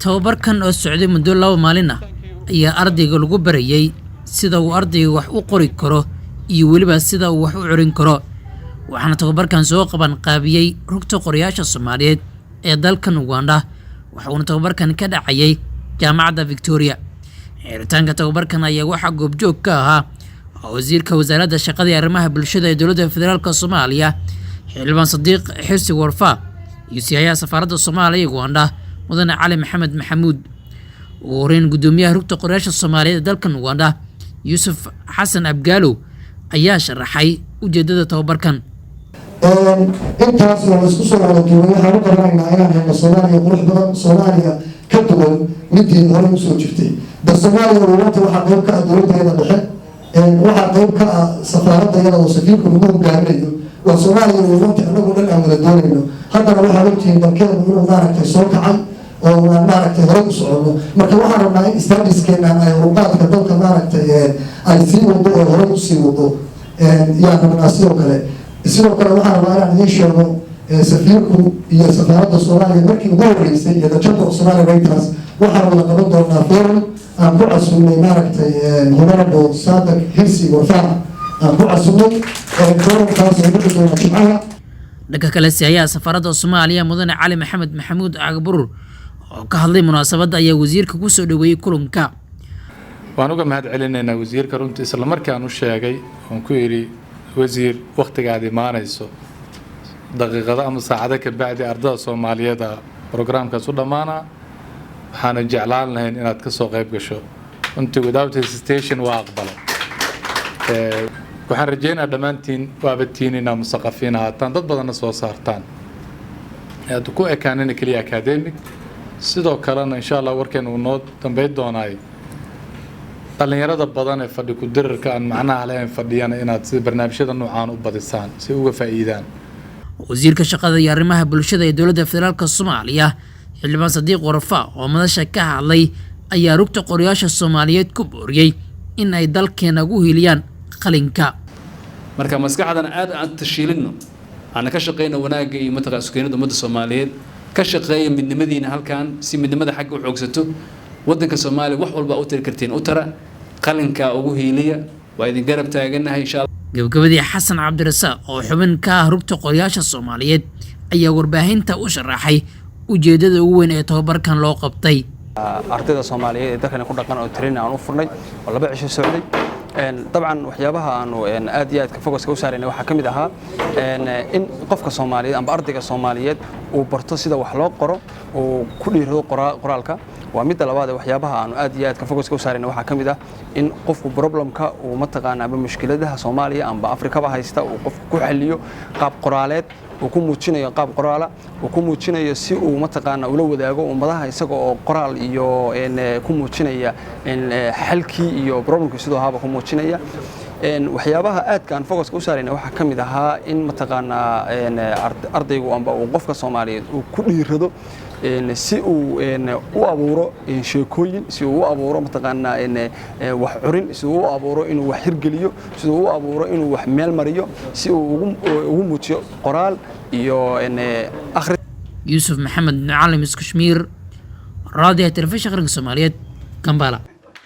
Tababarkan oo socday muddo 2 maalin ah ayaa ardayga lagu barayey sida uu ardayga wax u qori karo iyo weliba sida uu wax u curin karo. Waxaana tababarkan soo qaban qaabiyey Rugta Qorayaasha Soomaaliyeed ee dalkan Uganda, waxauna tababarkan ka dhacayay Jaamacadda Victoria. Xiritaanka tababarkan ayaa waxaa goobjoog ka ahaa wasiirka Wasaaradda Shaqada iyo Arrimaha Bulshada ee Dowladda Federaalka Soomaaliya, Xildhibaan Sadiiq Xirsi Warfa, iyo sihayaha safaaradda Soomaaliya ee Uganda, Mudane Cali Maxamed Maxamuud. Ugu horeyn, guddoomiyaha Rugta Qorayaasha Soomaaliyeed ee dalkan Uganda, Yuusuf Xasan Abgaalow, ayaa sharaxay ujeedada tababarkan. Intaas oo laisku soo wada duubay, waxaan u qabanaynaa inaan helno Soomaaliya qurux badan, Soomaaliya ka duwan midii horey usoo jirtay. Da Soomaaliya wawanta waxaa qeyb ka ah dowladdeeda dhexe, waxaa qeyb ka ah safaaradda iyada oo safiirku lagu hogaaminayo. Waa Soomaaliya wawanta anagu dhan aan wada doonayno. Haddana waxaad ogtihiin dalkeenu inuu maaragtay soo kacay oo aan maaragtay horey u soconno. Marka waxaan rabnaa in studieskeenan ay horuqaadka dalka maaragtay ay sii wado oo horey usii wado yaan rabnaa. Sidoo kale waxaan rabaa inaan idiin sheego, safiirku iyo safaaradda Soomaaliya markii ugu horeysay iyo the Chamber of Somali Writers waxaan wada qaban doonaa forum aan ku casuumnay maaragtay Honorable Sadak Hirsi Warfaa aan ku casuumnay, forumkaas oo dhici doona Jimcaha. Dhanka kale, sihayaha safaaradda Soomaaliya, Mudane Cali Maxamed Maxamuud Cagburur, oo ka hadlay munaasabadda ayaa wasiirka ku soo dhoweeyey kulanka. Waan uga mahad celinaynaa wasiirka. Runtii, isla markaan u sheegay oon ku idhi, "Wasiir, wakhtigaad imaanayso daqiiqado ama saacado ka bacdi ardada Soomaaliyeed programkaas u dhammaanaa, waxaana jeclaan lahayn inaad ka soo qayb gasho," runtii without hesitation waa aqbalay. Waxaan rajaynayaa dhammaantiin waaba tiin inaa musaqafiin ahaataan, dad badanna soo saartaan, aad ku ekaanina keliya academic. Sidoo kalena, insha Allah, warkeena uu noo dambeyn doonaay, dhallinyarada badan ee fadhi ku dirirka aan macnaha lahayn fadhiyana inaad sida barnaamijyada noocaan u badisaan si uga faa'iidaan. Wasiirka Shaqada iyo Arrimaha Bulshada ee Dowladda Federaalka Soomaaliya, Xildhibaan Sadiiq Warfa, oo madasha ka hadlay ayaa Rugta Qorayaasha Soomaaliyeed ku booriyey in ay dalkeena ugu hiliyaan qalinka. Marka maskaxdana aad aan tashiilinno, aana ka shaqeyno wanaagga iyo mataqa isukeenida ummadda Soomaaliyeed. Ka shaqeeya midnimadiina halkan si midnimada xagga u xoogsato. Waddanka Soomaaliya wax walba u tari kartiin, u tara, qalinkaa ugu hiiliya. Waa idin garab taaganahay, insha Allah. Gabagabadii, Xasan Cabdirasaaq oo xubin ka ah Rugta Qorayaasha Soomaaliyeed ayaa warbaahinta u sharaxay ujeeddada ugu weyn ee tababarkan loo qabtay. Ardayda Soomaaliyeed ee dalkani ku dhaqan oo training aan u furnay oo 2 cisho socday. Dabcan, waxyaabaha aanu aad iyo aad focuska u saaraynay waxaa ka mid ahaa in qofka Soomaaliyeed amba ardayga Soomaaliyeed uu barto sida wax loo qoro, uu ku dhiirado qoraalka. Waa midda labaad ee waxyaabaha aanu aad iyo aad ka focuska u saaraynay waxaa ka mid ah in qofku problemka uu mataqaana amba mushkiladaha Soomaaliya amba Afrikaba haysta uu qofku ku xaliyo qaab qoraaleed, uu ku muujinayo qaab qoraala, uu ku muujinayo si uu mataqaana ula wadaago ummadaha, isaga oo qoraal iyo ku muujinaya xalkii iyo problemkii sidoo ahaaba ku muujinaya. Waxyaabaha aadka aan focuska u saarayna waxaa ka mid ahaa in mataqaanaa ardaygu amba uu qofka Soomaaliyeed uu ku dhiirado si uu u abuuro sheekooyin, si uu u abuuro mataqaanaa wax curin, si uu u abuuro inuu wax hirgeliyo, si uu u abuuro inuu wax meel mariyo, si uu ugu muujiyo qoraal iyo akhri. Yuusuf Maxamed Macalim Iskashmiir, Raadiyaha Telefishinka Qaranka Soomaaliyeed, Kambala.